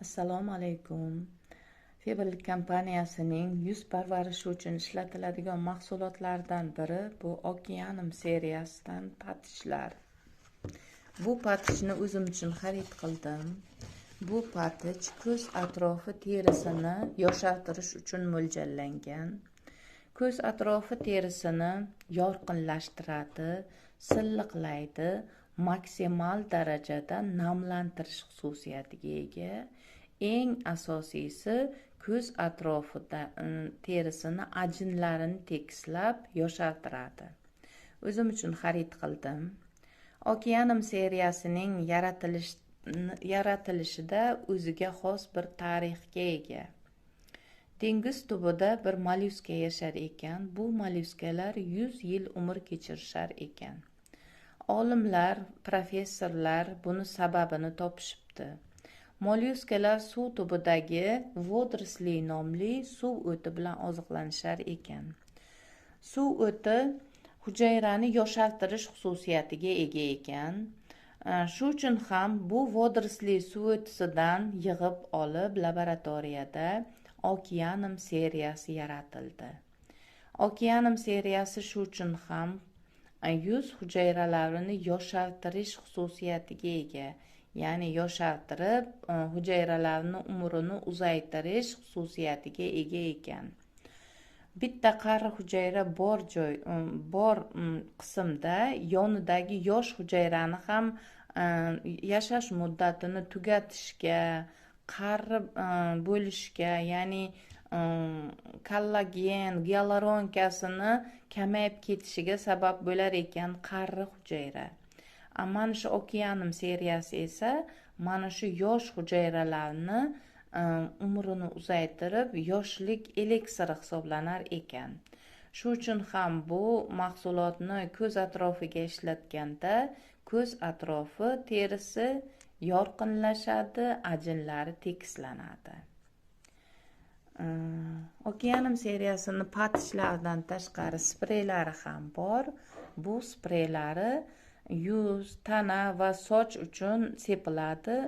Assalomu alaykum. Faberlic kompaniyasining yuz parvarishi uchun ishlatiladigan mahsulotlardan biri bu Okeanim seriyasidan patchlar. Bu patchni o'zim uchun xarid qildim. Bu patch ko'z atrofi terisini yoshartirish uchun mo'ljallangan. Ko'z atrofi terisini yorqinlashtiradi, silliqlaydi, maksimal darajada namlantirish xususiyatiga ega. Eng asosiysi ko'z atrofida terisini ajinlarini tekislab yoshartiradi. O'zim uchun xarid qildim. Okeanim seriyasining yaratilishida o'ziga xos bir tarixga ega. Dengiz tubida bir mollyuska yashar ekan. Bu mollyuskalar 100 yil umr kechirishar ekan. Olimlar, professorlar buni sababini topishibdi. Mollyuskalar suv tubidagi водоросли nomli suv o'ti bilan oziqlanishar ekan. Suv o'ti hujayrani yoshartirish xususiyatiga ega ekan. Shu uchun ham bu водоросли suv o'tisidan yig'ib olib laboratoriyada Okeanim seriyasi yaratildi. Okeanim seriyasi shu uchun ham yuz hujayralarini yoshartirish xususiyatiga ega. Ya'ni yoshartirib, hujayralarni umrini uzaytirish xususiyatiga ega ekan. Bitta qari hujayra bor joy, bor qismda yonidagi yosh hujayrani ham yashash muddatini tugatishga, qari bo'lishga, ya'ni kollagen, gialuronkasini kamayib ketishiga sabab bo'lar ekan qari hujayra. Mana shu Okeanim seriyasi esa mana shu yosh hujayralarni umrini uzaytirib, yoshlik eliksiri hisoblanar ekan. Shu uchun ham bu mahsulotni ko'z atrofiga ishlatganda ko'z atrofi terisi yorqinlashadi, ajinlari tekislanadi. Okeanim seriyasini patchlardan tashqari spreylari ham bor. Bu spreylari yuz, tana va soch uchun sepiladi.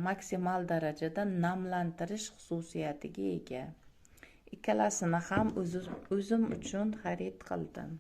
Maksimal darajada namlantirish xususiyatiga ega. Ikkalasini ham o'zim uchun xarid qildim.